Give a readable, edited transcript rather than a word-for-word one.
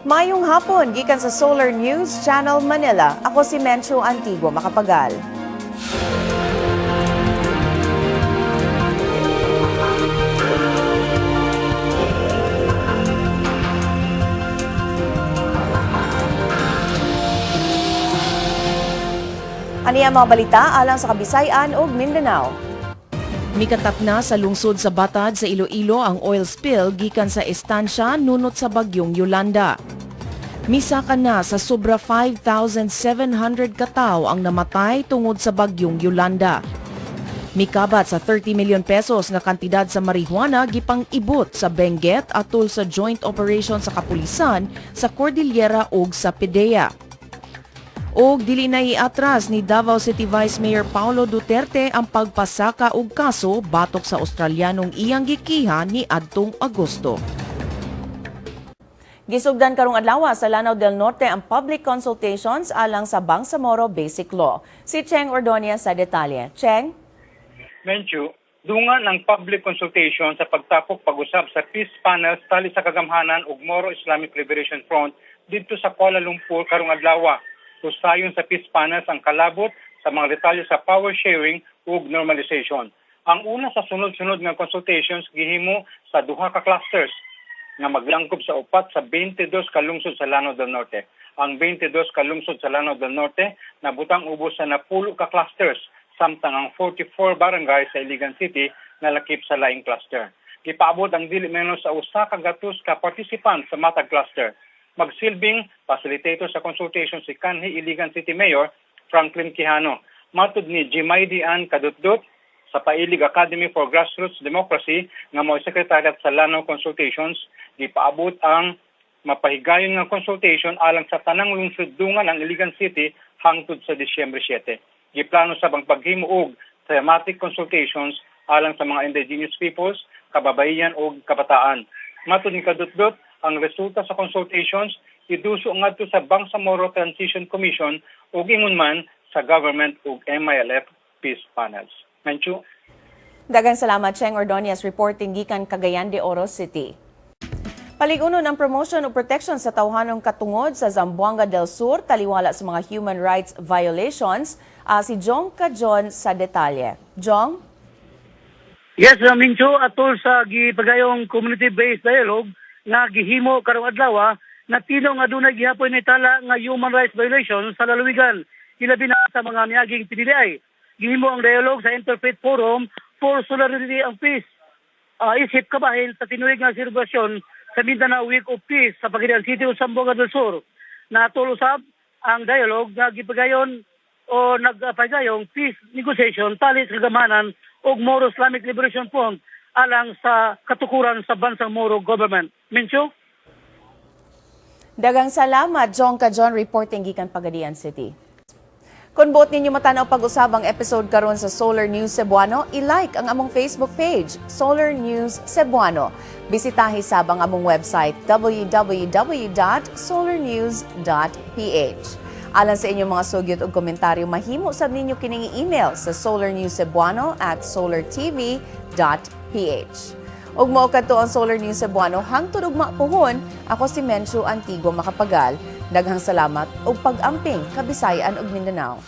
Mayong hapon gikan sa Solar News Channel Manila. Ako si Menchu Antigua Makapagal. Ani ang mga balita alang sa Kabisayan ug Mindanao. Mikatap na sa lungsod sa Batad sa Iloilo ang oil spill gikan sa estansya nunot sa bagyong Yolanda. Misaka na sa sobra 5,700 kataw ang namatay tungod sa bagyong Yolanda. Mikabat sa 30 million pesos nga kantidad sa marijuana gipang-ibot sa Benguet atol sa joint operation sa kapulisan sa Cordillera ug sa Pedea. Og dili na iatras ni Davao City Vice Mayor Paulo Duterte ang pagpasaka og kaso batok sa Australianong iyang gikiha ni adtong Agosto. Gisugdan karong adlaw sa Lanao del Norte ang public consultations alang sa Bangsamoro Basic Law. Si Cheng Ordonia sa detalye. Cheng? Menchu, dungan ang public consultation sa pagtapok pag-usab sa peace panels tali sa kagamhanan ug Moro Islamic Liberation Front didto sa Kuala Lumpur karong adlaw. Usayon sa peace panels ang kalabot sa mga detalye sa power sharing ug normalization. Ang una sa sunod-sunod nga consultations gihimo sa duha ka clusters nga maglangkob sa 4 sa 22 ka lungsod sa Lanao del Norte. Ang 22 ka lungsod sa Lanao del Norte nabutang ubos sa 10 ka clusters, samtang ang 44 barangay sa Iligan City nalakip sa laing cluster. Gipaabot ang dili menos sa 100 ka participant sa matag cluster. Magsilbing facilitator sa consultation si kanhi Iligan City Mayor Franklin Quijano. Matud ni Jimaydi Ann Kadutdut sa Pailig Academy for Grassroots Democracy nga mo'y sekretariat sa Lanao Consultations, gipaabot ang mapahigayon nga consultation alang sa tanang lungsod dungan ang Iligan City hangtod sa Disyembre 7. Giplano sab ang paghimo og thematic consultations alang sa mga indigenous peoples, kababayan ug kabataan. Matud ni Kadutdut, ang resulta sa consultations iduso ngadto sa Bangsamoro Transition Commission ug ingon man sa government ug MILF peace panels. Menchu. Daghang salamat, Cheng Ordonez, reporting gikan Cagayan de Oro City. Paligunon ang promotion ug protection sa tawhanong katungod sa Zamboanga del Sur taliwala sa mga human rights violations. Si Jong Cajon sa detalye. Jong? Yes, Mincho, atol sa gipagayong community-based dialogue nga gihimo karong adlaw, natino nga dunay gihapon ni tala nga human rights violations sa lalawigan, ilabi na sa mga miaging piniliay. Gihimo ang dialogue sa Interfaith Forum for Solidarity and Peace. Isip kabahin sa tinuig nga selebrasyon sa Mindanao Week of Peace sa Pagadian City o Zamboanga del Sur. Natol usab ang dialogue nga gipagayon o nagpagayong peace negotiation tali sa kagamanan og Moro Islamic Liberation Front alang sa katukuran sa bansang Moro government. Mincho? Daghang salamat, Jong Cajon, reporting gikan Pagadian City. Kung buot ninyo matanaw pag-usab ang episode karon sa Solar News Cebuano, i-like ang among Facebook page, Solar News Cebuano. Bisitahi sab ang among website www.solarnews.ph. Alang sa inyong mga sugyot ug komentaryo, mahimo sab ninyo kining i-email sa solarnewscebuano@solartv.ph. Ug mao kadto ang Solar News Cebuano hangtod ugma puhon. Ako si Menchu Antigua Makapagal. Daghang salamat ug pag-amping Kabisayan ug Mindanao.